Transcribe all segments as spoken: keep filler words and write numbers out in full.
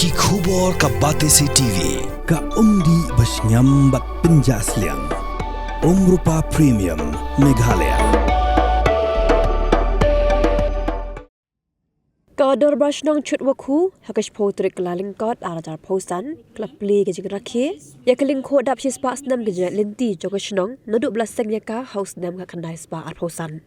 Ki khubor ka Batesi T V. Ka umdih ba shngiam bad pynjah sliang. Umrupa Premium Meghalaya. Ka Dorbar Shnong Chutwakhu ha ka shiphew tarik Kyllalyngkot ar hajar arphew san ka la plie ka jingrakhe ïa ka lyngkhuh dap shispah snem ka jingïaid lynti jong ka shnong naduh ba la seng ïa ka ha u snem khatkhyndai spah arphew san.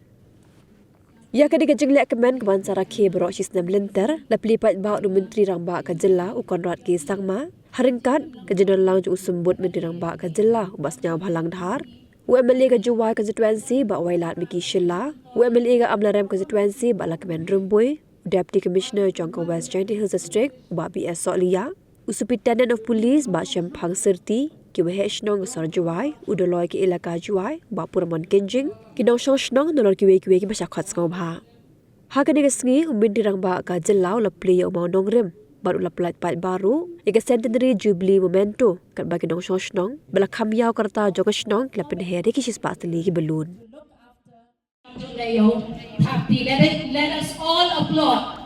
Ïa kane ka jingleh kmen kaban sa rakhe baroh shi snem lynter la plie paidbah u Myntri Rangbah ka Jylla u Conrad K Sangma, ha ryngkat ka jingdon lang jong u Symbud Myntri Rangbah ka Jylla u Bah Sniawbhalang Dhar, u M L A ka Jowai Constituency Bah Wailadmiki Shylla, u M L A ka Amlarem Constituency Bah Lahkmen Rymbui, u Deputy Commissioner jong ka West Jaintia Hills District u Bah B S Sohliya, u Superintendent of Police Bah Shemphang Syrti, ki Waheh Shnong ka Sor Jowai, u Doloi ka Elaka Jowai Bah Puromon Kynjing, ki nongshong shnong nalor kiwei kiwei kiba shah khot sngewbha. Ha kane ka sngi u Myntri Rangbah ka Jylla u la plie ïa u mawnongrim bad u la pyllait paidbah ruh ïa ka Centenary Jubilee Memento katba ki nongshong shnong ba la kham ïaw ka rta jong ka shnong ki la pynher ïa ki shispah tylli ki balloon. Let it, let us all applaud.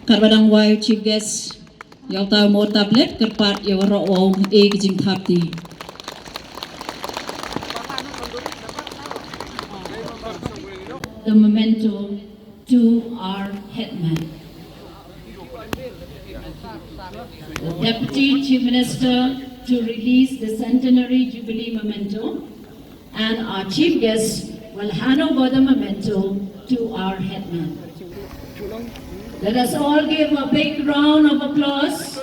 Katba dang wai u Chief Guest ïa uta u mut tablet, kyrpad ïa waroh u ïa ka jingthap kti. The memento to our headman. The Deputy Chief Minister to release the Centenary Jubilee memento. And our chief guest will hand over the memento to our headman. Let us all give a big round of applause.